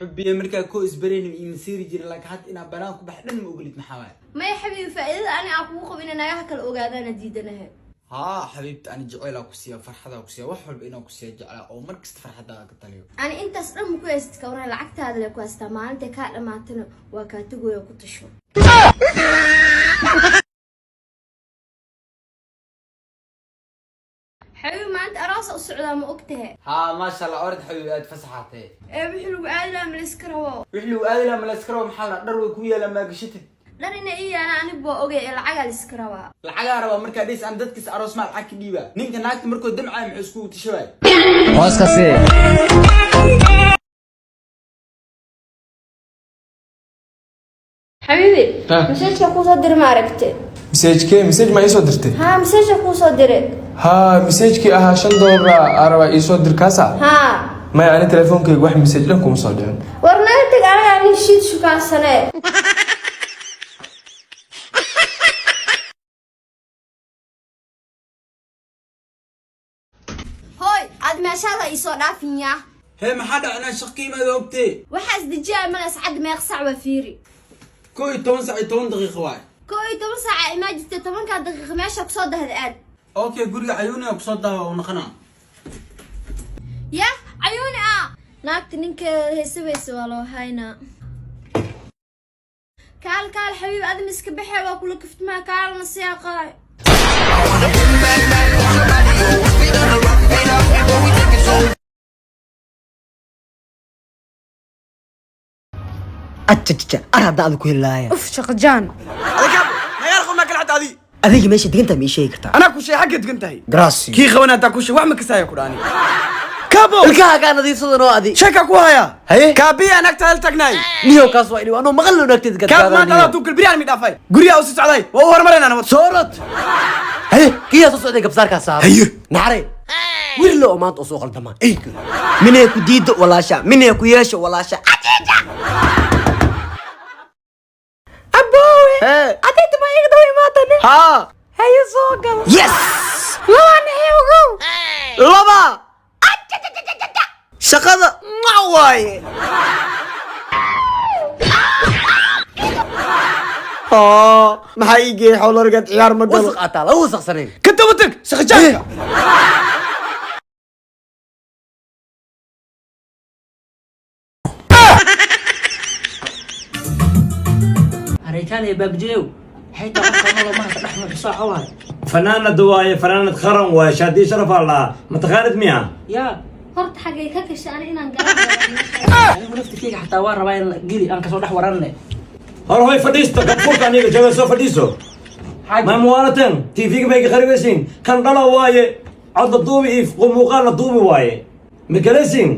Xubbiye, markaa koo isbaraynin iyo masiiri jirin, laakiin hadda inaa banaan ku bax dhan ma ogolid. Maxaa waaye? Maya xabiibi, faa'iidada ani aan kugu qabin naagaha kale ogaadaana diidanahe. Haa xabiibta, ani jaceylaa ku siiya, farxadaa ku siiya, wax walba inaan ku siiya jeclaa oo mar kasta farxadaa ka taliyo. Ani intaas dhan ma ku haystid, ka waran? Lacagtaada le ku haystaa, maalintay kaa dhamaatana waa kaa tegoya, ku tasho. Xabiibi, maanta aroosa u socdaa, ma og tahe? Haa, maasha Allah. Orad xabiibi, aad fasaxaatee. Ee wixii lagu aadi lahaa ma layska rabo? Wixii lagu aadi lahaa ma layska rabo? Maxaa la dhar way ku yaalaan, maagashatid. Dhar ina ii yaana anigu waa ogay, ee lacagaa layska rabaa. Lacagaa rabaa markaa dhis aan dadkiis aroos maa lacag ka dhiibaa? Ninka naagta markuu damcaaya muxuu iskugu tashawaay? Hoos ka sii. Xabiibi, message-ka kuusoo diray ma aragte? Message-kee? Message ma iisoo dirtay? Haa, message-ka kuusoo diray. Haa, message-kii ahaa $5 aa rabaa iisoo dir, kaasa? Haa. Maya, ani telefoonkayga wax message dhan kuma soo dhicin. War naga teg, anagaa nin shiid shukaansane. Hooy, aad meeshaada iisoo dhaafin yaa. Hee, maxaa dhac? Inaan shaqo ka imaado ogtee. Waxaa isdejiyaa male. Sacadda meeq sac waa? Fiiri. 11 sac iyo 10 daqiiqo waay. 11 saaca imaa jirta, 10-kaa daqiiqa meesha kusoo dahda aad. Okay, guriga cayuuniga kusoo daha, waa u naqanaa. Yah, cayuuni ah, naagta ninkeeda heesabaysa waa loo haynaa. Kaal kaal xabiib, adima iska baxee, waa kula kaftmaa, kaalna siyaaqaay. Ajajaja, ar hadda aad ku helaaya. Uf, shaqajaan. Magaal qofna kala xataa adi. Adiga meesha degantaa ma ii sheegi kartaa? Anaa ku sheeg xagga degan tahay. Gracio. Kii qaban hadaa ku sheeg, wax ma kasaya ku dhaani kabo. Ilkaha kaa nadiifsadan oo adi. Sheeka ku haya. Haye. Kaabiya naagta hal tagnaay. Niyow, kaas waa inuu anoo maqal loo naagteed. Kaab maanta adaa tuukal biryaan mi dhaafay, guryaha u sii socday, waa u horumarayna nabad. Soorot. Haye, kiyaa soo socday? Gabsaarkaa saaray. Haye. Naxare wiil oo maanta oo soo qaldamaa eyga minay ku diido walaasha, minay ku yeesho walaasha. Ajeeja aboowe. Hee. Adayta ma iga daba imaatane? Haa. Haye, soo gal. Yes. Laba naxi ogow. Laba shaqada ma waaye. Haa, maxaa ii geeyay xawlargeed? Ciyaar ma galo. Wasaq ataa lagu wasaqsanayn. Ka daba tag shaqajaanka. Areykaan ee baabjeew xitaa qofka nolol maanta dhex nuuxsoo xawaay. Fanaanad waaye, fanaanad qaran waaye, shaadii sharaf aa lahaa, mataqaanid miya? Yaa. Horta xaggay ka gashay ani inaan garan? Anigu laftirkeyga xataa waa rabaa in geli aan kasoo dhex waranne. Hor hoy fadhiisto, kanfurka aniga jooga, soo fadhiiso. Xaaji. Ma muwaalateen TV-ga bay ka qaribeysiin. Kan dhalo waaye, cod la duubi iyo muuqaal la duubi waaye, makaleysiin.